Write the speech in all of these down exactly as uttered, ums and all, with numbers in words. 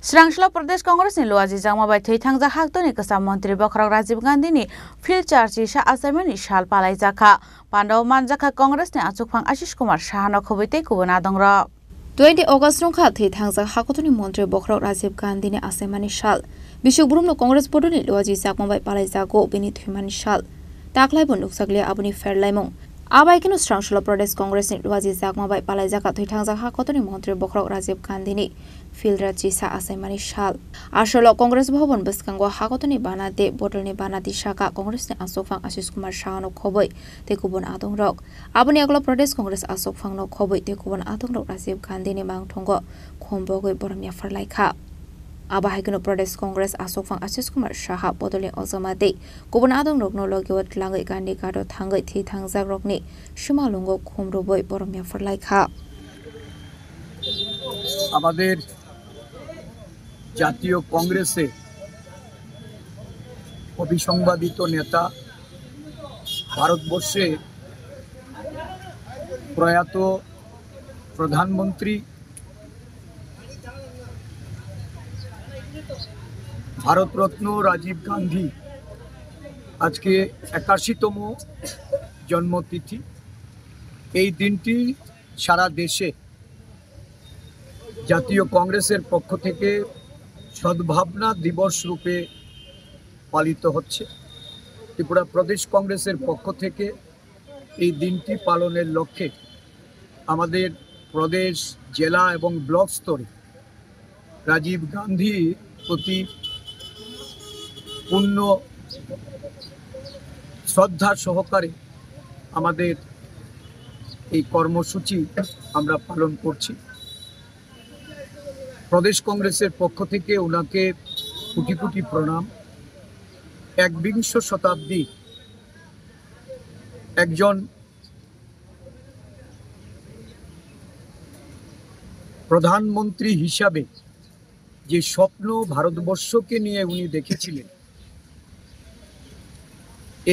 Srangshalo Pradesh Congress ni luajijakma bai thwi thangjak haktwini kwcham montri bokhorok Rajiv Gandhi ni field charchi sa achaimani sal palaijakha. Pandao manjakha Congress ni achukphang Ashish Kumar Saha no khobwi tei kubun adongrok. Twenty August wngkha thwi thangjak haktwini montri bokhorok Rajiv Gandhi ni achaimani sal. Bisuk brumno Congress bodol ni luajijakma bai palaijago bini thwimani sal. Taklai bo nukjakliya aboni pherlaimung. Abai kheno Srangshalo Pradesh Congress ni luajijakma bai palaijakha thwi thangjak haktwini montri bokhorok Rajiv Gandhi ni field charchisa achaimani sal. Asolo Congress Bhavan bwskango haktwini bana de bodolni bana di saka Congress ni achukphang Ashish Kumar Saha no khobwi tei kubun adongrok. Aboni yagulo Pradesh Congress achukphang no khobwi tei kubun adongrok Rajiv Gandhi ni mangthongo khum bogwi borom yaphar laikha. Abo hai kheno Pradesh Congress achukphang Ashish Kumar Saha bodolni ojama tei kubun adongrokno logio twlangwi Gandhi Ghato thangwi thwi thangjakrokni simalungo khum rwbwi borom yaphar laikha. আমাদের জাতীয় কংগ্রেসে অবিসংবাদিত নেতা, ভারতবর্ষে প্রয়াত প্রধানমন্ত্রী ভারতরত্ন রাজীব গান্ধী আজকে একাশিতম জন্মতিথি। এই দিনটি সারা দেশে জাতীয় কংগ্রেসের পক্ষ থেকে সদ্ভাবনা দিবস রূপে পালিত হচ্ছে। ত্রিপুরা প্রদেশ কংগ্রেসের পক্ষ থেকে এই দিনটি পালনের লক্ষ্যে আমাদের প্রদেশ, জেলা এবং ব্লক স্তরে রাজীব গান্ধীর প্রতি পূর্ণ শ্রদ্ধা সহকারে আমাদের এই কর্মসূচি আমরা পালন করছি। প্রদেশ কংগ্রেসের পক্ষ থেকে ওনাকে কোটি কোটি প্রণাম। একবিংশ শতাব্দী একজন প্রধানমন্ত্রী হিসাবে যে স্বপ্ন ভারতবর্ষকে নিয়ে উনি দেখেছিলেন,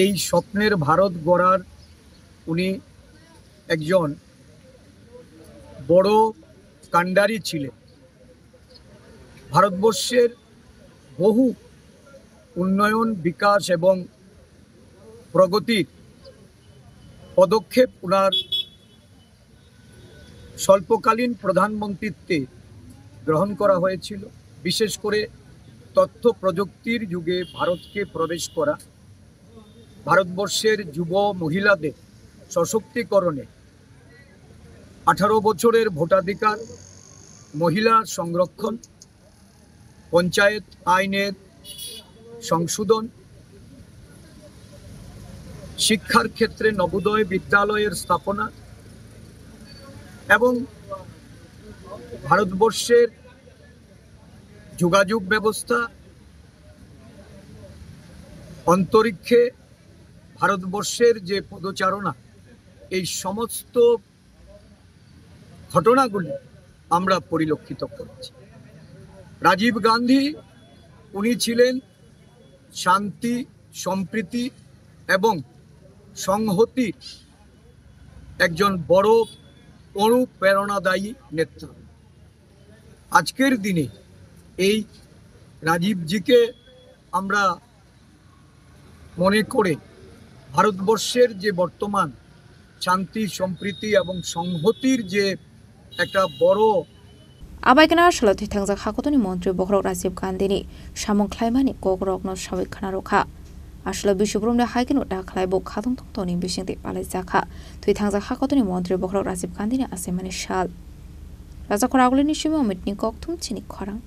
এই স্বপ্নের ভারত গড়ার উনি একজন বড় কাণ্ডারি ছিলেন। ভারতবর্ষের বহু উন্নয়ন, বিকাশ এবং প্রগতির পদক্ষেপ ওনার স্বল্পকালীন প্রধানমন্ত্রীত্বে গ্রহণ করা হয়েছিল। বিশেষ করে তথ্য প্রযুক্তির যুগে ভারতকে প্রবেশ করা, ভারতবর্ষের যুব মহিলাদের সশক্তিকরণে আঠারো বছরের ভোটাধিকার, মহিলা সংরক্ষণ, পঞ্চায়েত আইনের সংশোধন, শিক্ষার ক্ষেত্রে নবোদয় বিদ্যালয়ের স্থাপনা এবং ভারতবর্ষের যোগাযোগ ব্যবস্থা, অন্তরিক্ষে ভারতবর্ষের যে পদচারণা, এই সমস্ত ঘটনাগুলি আমরা পরিলক্ষিত করেছি। রাজীব গান্ধী, উনি ছিলেন শান্তি, সম্প্রীতি এবং সংহতির একজন বড় অনুপ্রেরণাদায়ী নেতা। আজকের দিনে এই রাজীবজিকে আমরা মনে করে ভারতবর্ষের যে বর্তমান শান্তি, সম্প্রীতি এবং সংহতির যে একটা বড় Abai kheno asolo thwi thangjak hakotoni montri bokhorok Rajiv Gandhi ni samung khlaimani kokrokno sawi khna rwkha. Asolo bisubrumni hai kheno da khlai bo khatong tongtoni bisingtwi palaijakha. Thwi thangjak hakotoni montri bokhorok Rajiv Gandhi ni achaimani sal. Rajakhor Agulini simi Amit ni kokthum chini khorang.